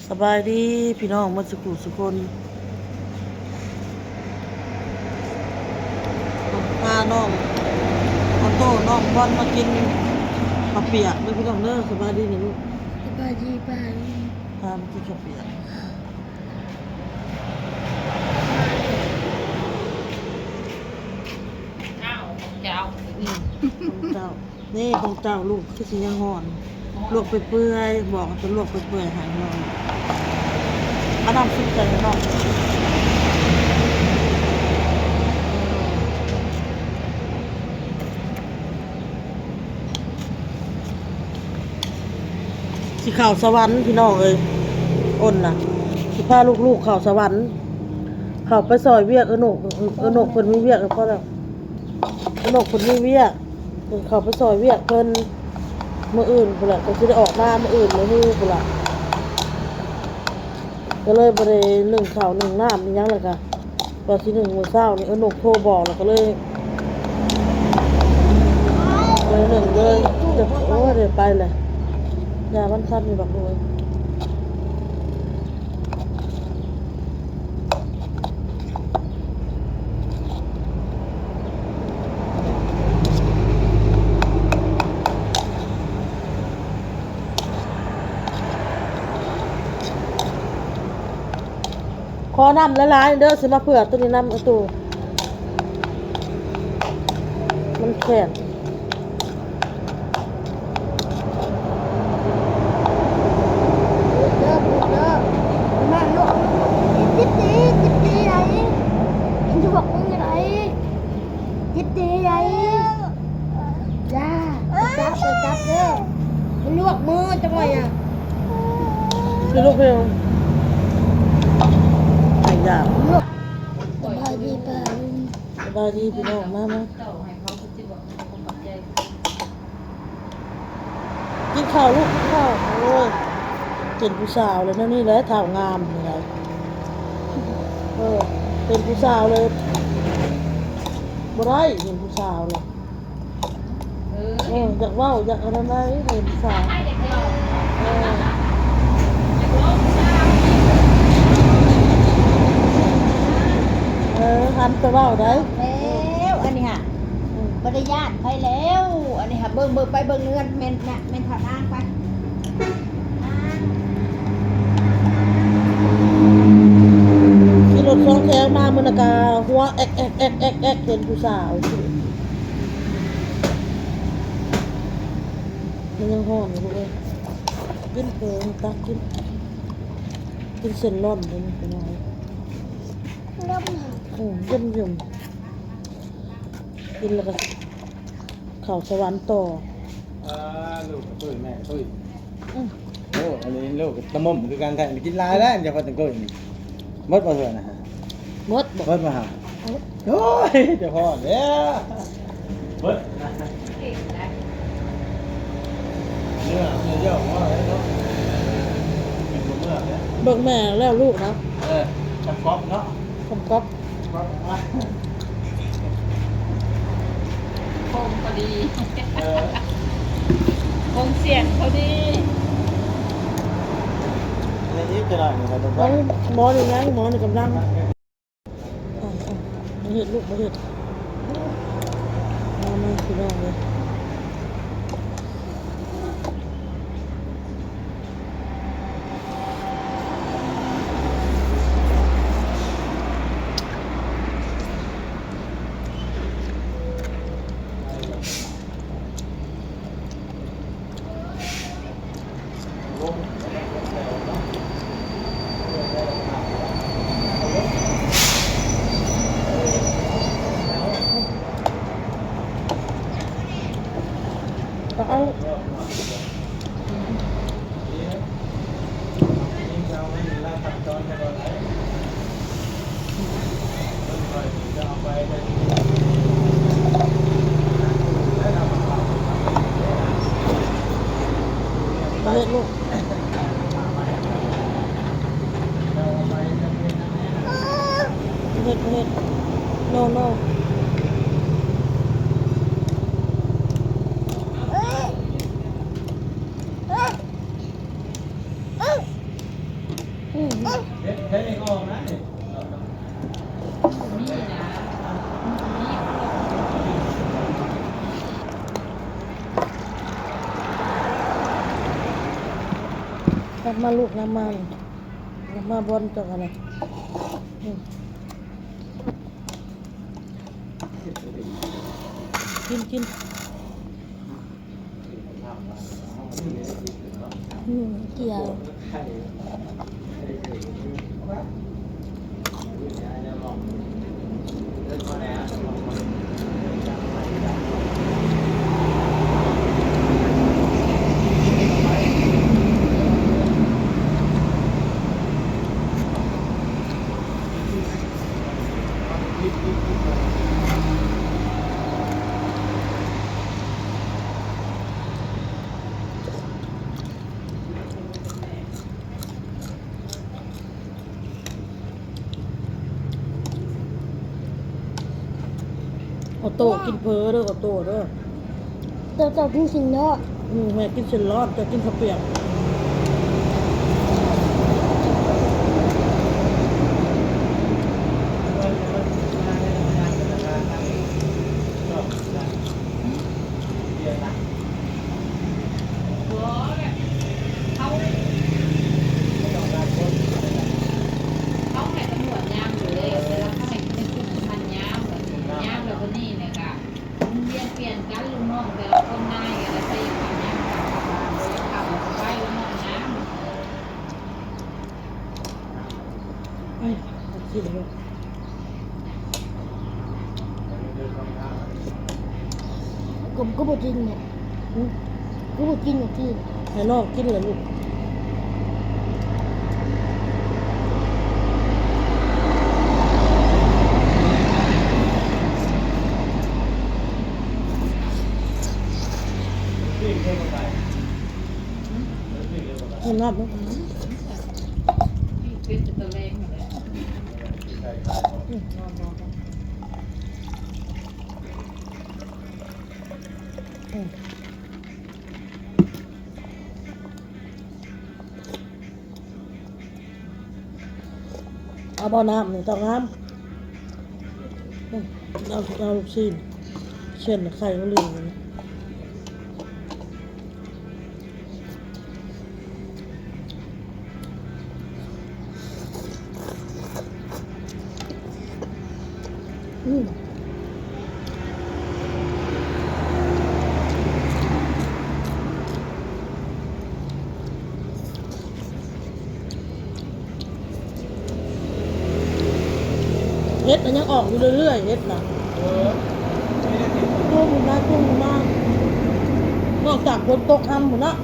ສະບາຍດີພີ່ນ້ອງໝົດສຸຜູ້ສຸຄົນ ພານ້ອງອອໂຕ້ ນ້ອງບອນມາກິນເຂົ້າປຽກເດີພີ່ນ້ອງເດີ. ສະບາຍດີນະລູກ. ສະບາຍດີປ້າ. ພາມາກິນເຂົ້າປຽກ. ອ້າວ ຂອງເຈົ້າ ອືມ ຂອງເຈົ້າ. ນີ້ຂອງເຈົ້າລູກ ຄືຊິຍັງຮ້ອນ ລວກໄປເປື່ອຍ ບອກໃຫ້ເພິ່ນລວກໄປເປື່ອຍໃຫ້ນ້ອງ ເອົານ້ຳຊຸບໃສ່ໃຫ້ນ້ອງ ຊິເຂົ້າສະຫວັນພີ່ນ້ອງເອີຍ ອົນນະ ຊິພາລູກໆເຂົ້າສະຫວັນ ເຂົ້າໄປຊ່ອຍວຽກ ເອື້ອນົກ ເອື້ອນົກເພິ່ນມີວຽກ ແລ້ວພໍແລ້ວ ເອື້ອນົກເພິ່ນມີວຽກ. ເພິ່ນເຂົ້າໄປຊ່ອຍວຽກເພິ່ນ ມື້ອື່ນພຸ້ນແຫຼະ ກໍຊິໄດ້ອອກມາມື້ອື່ນມື້ຮືພຸ້ນລະ ກໍເລີຍບໍ່ໄດ້ໜຶ້ງເຂົ້າໜຶ້ງນ້ຳອີ່ຫຍັງ ແລ້ວກະວ່າຊິໜຶ້ງມື້ເຊົ້ານີ້ ເອື້ອນົກໂທບອກ ແລ້ວກໍເລີຍ ເລີຍໜຶ້ງເລີຍ. ໂອ້ຍ ໄດ້ໄປແຫຼະ ຢ່າມັນຄັນນີ້ບັກໂອ້ຍ. ຂໍນ້ຳຫຼາຍໆເດີ ຊິມາເຜືອກໂຕນີ້ນຳ ໂຕ ມັນແຂງ. ເດີ ເດີ ມາລູກ ຈິບຕີ ຈິບຕີໄດ ລວກມືໄດ ຈິບຕີໄດ ຢ່າ ຈັບ ຈັບເດີ ມັນລວກມືຈັກໜ້ອຍອະ ຄືລູກເພງ ໄອ້ຢາ ສະບາຍດີປ້າ ສະບາຍດີພີ່ນ້ອງ ມາ ມາ. ກິນເຂົ້າລູກ ກິນເຂົ້າ. ໂອ້ຍ ເປັນຜູ້ສາວແລ້ວ ແນວນີ້ແຫຼະ ທ້າວງາມນີ້ແຫຼະ. ເອີ ເປັນຜູ້ສາວເລີຍ ບໍ່ໄດ້ເປັນຜູ້ສາວເລີຍ. ເອີ ຢາກເວົ້າ ຢາກອັນນັ້ນໄດ໋ ເປັນຜູ້ສາວ. ເອີ ເອີ ຫັນໄປເວົ້າໄດ໋. ແລ້ວອັນນີ້ຫະ ອືມ ບໍ່ໄດ້ຢ້ານໃຜແລ້ວ ອັນນີ້ຫາ ເບິ່ງ ເບິ່ງໄປເບິ່ງເຮືອນ ແມ່ນນະ ແມ່ນພະນາງໄປ ຂີ່ລົດສອງແຖວມາມື້ນັ້ນກະຫົວແອກໆ ເຫັນຜູ້ສາວ ມັນຍັງຮ້ອນຢູ່ເລີຍ. ກິນເຜິງ ຕັກກິນ ກິນເສັ້ນລ້ອນເດີພີ່ນ້ອງ. ອືມ ເຢັນໆ ກິນແລ້ວກໍເຂົ້າສະຫວັນຕໍ່. ອ່າ ລູກກະຕຸ້ຍ ແມ່ກະຕຸ້ຍ. ອືມ ໂອ້ ອັນນີ້ລູກກະຕະໝົ່ມຄືກັນແທ້ ກິນຫຼາຍແລ້ວ ຢ່າວ່າແຕ່ຕຸ້ຍນີ້. ໝົດບໍ່ຖ້ວຍນະ? ໝົດບໍ່? ໝົດບໍ່ຫາ? ໝົດ. ໂອ້ຍ ຈະພໍແລ້ວ. ເບິດ ເມື່ອ ເມື່ອເຈົ້າວ່າແລ້ວເນາະ ກິນບໍ່ເມື່ອແລ້ວ. ເບິ່ງແມ່ແລ້ວລູກນະ. ເອີ ກຳກັອບເນາະ ກຳກັອບ ກຳກັອບອອກມາ ຄົງພໍດີ ເອີ ຄົງສຽງພໍດີ. ອັນນີ້ອີກຈະໜ້ອຍໜຶ່ງ ໝໍນີ້ຍັງ ໝໍນີ້ກຳລັງ ອ່າ ອ່າ ມາເຮັດລູກ ມາເຮັດ ມາ ມາ ພີ່ນ້ອງເອີຍ. ເຮັດ ເຮັດໃຫ້ອອກນະນີ້ ນຳມາລູກ ນຳມາ ນຳມາບ່ອນເຈົ້າຫັ້ນນະ ອືມ ກິນ ກິນ. ອືມ ກ່ຽວ ໂອໂຕ້ກິນເຝີເດີ ໂອໂຕ້ເດີ. ເຈົ້າ ເຈົ້າກິນຊີ້ນເນາະ. ອືມ ແມ່ກິນຊີ້ນລອດ ເຈົ້າກິນເຂົ້າປຽກ. ເຂົາໃຫ້ຕຳຫຼວດຍາມຢູ່ເດ້ ແຕ່ລະເຂົາໃຫ້ກິນໃນກຸ່ມມັນຍາມ ຍາມແລ້ວບັດນີ້ແຫຼະກະ ໝູນວຽນປ່ຽນກັນ ລູກນ້ອງແຕ່ລະຄົນນາຍກັນລະ ໃສ່ຢາກເຂົ້າ ບໍ່ຢາກເຂົ້າ ໄປເນາະຍາມ. ອືມ ກິນເລີຍ ກໍ ກໍບໍ່ກິນເນາະ. ອືມ ຄືບໍ່ກິນ ກິນ ໃຫ້ນ້ອງກິນລະລູກ. ເຫັນລາບບໍ່? ອືມ. ເອົາບໍ່ນ້ຳນີ້ ຕ້ອງນ້ຳ ເອົາ ເອົາລູກຊີ້ນ ເສັ້ນໄຂ່ມັນເຫຼືອງ. ອືມ ເຫັດນະຍັງອອກຢູ່ເລື້ອຍໆ ເຫັດນະ ເອີ ຕຸ້ມມາ ຕຸ້ມມາ ນອກຈາກຝົນຕົກຮຳພຸ້ນເນາະ.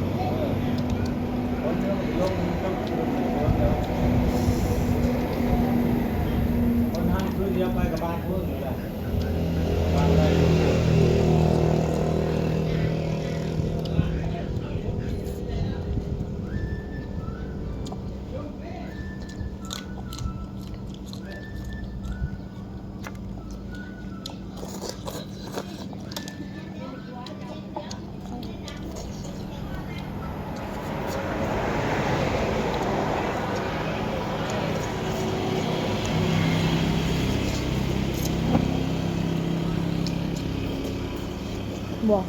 ບໍ່.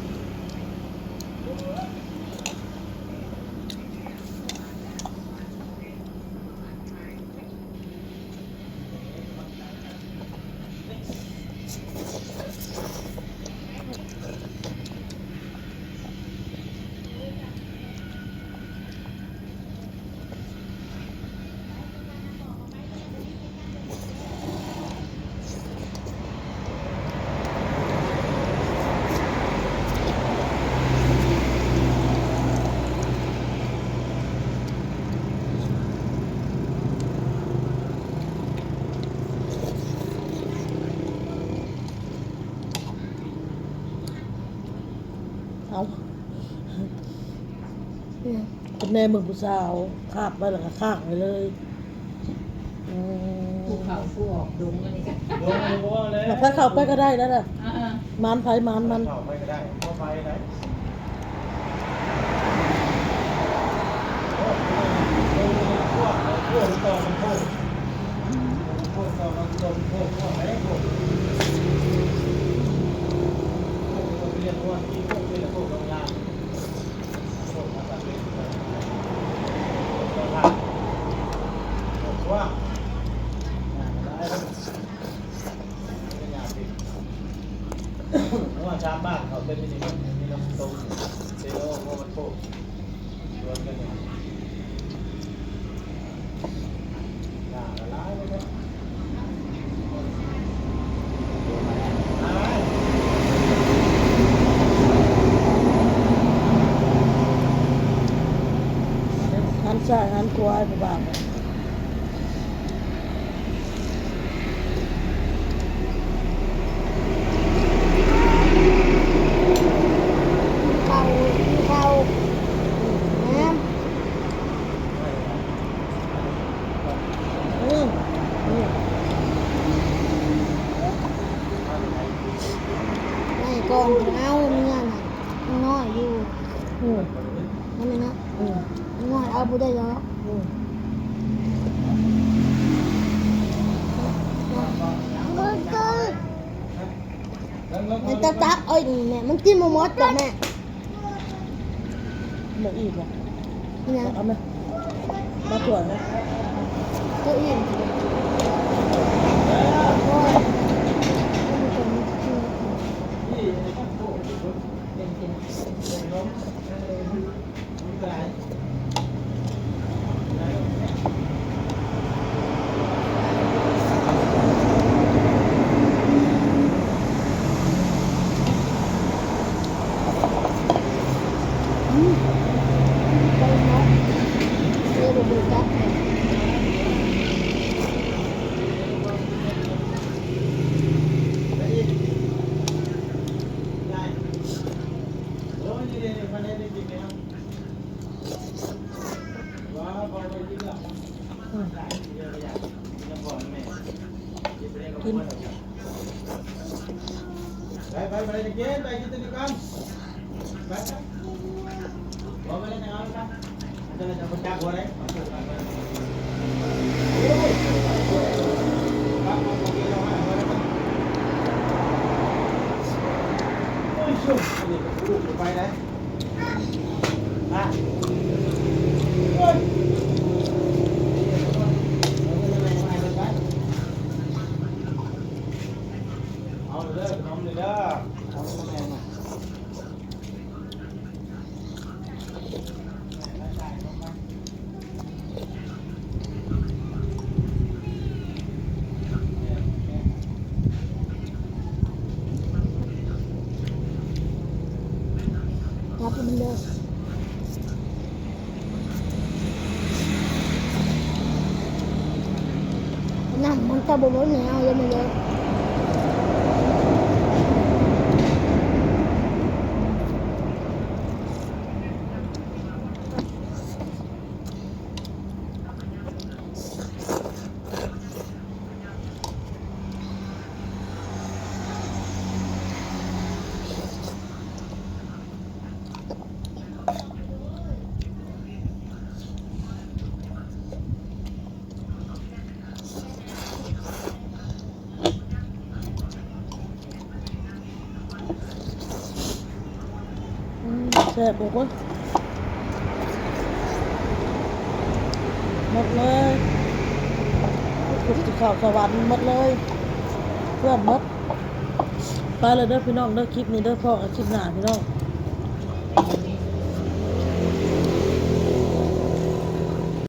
ເອົາ ອືມ ເພິ່ນແນມເບິ່ງຜູ້ສາວ ຄາບໄວ້ແລ້ວກໍຄ້າງໄວ້ເລີຍ. ອືມ ຜູ້ເຂົ້າຜູ້ອອກດົງອັນນີ້ກະ ໃຜເຂົ້າໄປກໍໄດ້ນັ້ນນະ ອ່າ ໝານໃຜໝານມັນ ເຂົ້າໄປກໍໄດ້ ເຂົ້າໄປໄດ້. เพราะว่าชาวบ้านเขาเป็นอย่างนี้ มันมีน้ำต้มเซโล เพราะมันโคก หันซ้ายหันขวาให้ผู้บ่าว กินข้าว กินข้าว แหม อืม อืม ไว้ก่อน เอาเมียน่ะ น้อยอยู่ อืม นั่นแหละนะ อืม น้อยเอาบ่ได้ดอก อืม มันจะตักเอาอีกแม่ มันกินบ่หมดดอกแม่ บ่อีกบ่ เนี่ย เอามา มาถ้วยนะ ก็อีก โอ้ย อืม กิน ไป ไป ไป กิน ไป กินตัวนี้ก่อน ไป ไป บ่ไปแล้วจะเอาครับ มันจะ จะจับหัวได้ โอ้ย ครับ โอเค เอามา เอามา โอ้ย ชุบ อันนี้ก็ลูกไปได้ งับมันเด้อ น้ำมันก็บ่เบิดแนวเลยมันเด้อ อืม แซ่บบ่ หมดเลย กุ๊กสิเข้าสวรรค์หมดเลย เพื่อนหมด ไปแล้วเด้อพี่น้องเด้อ คลิปนี้เด้อ พ้อกันคลิปหน้าพี่น้อง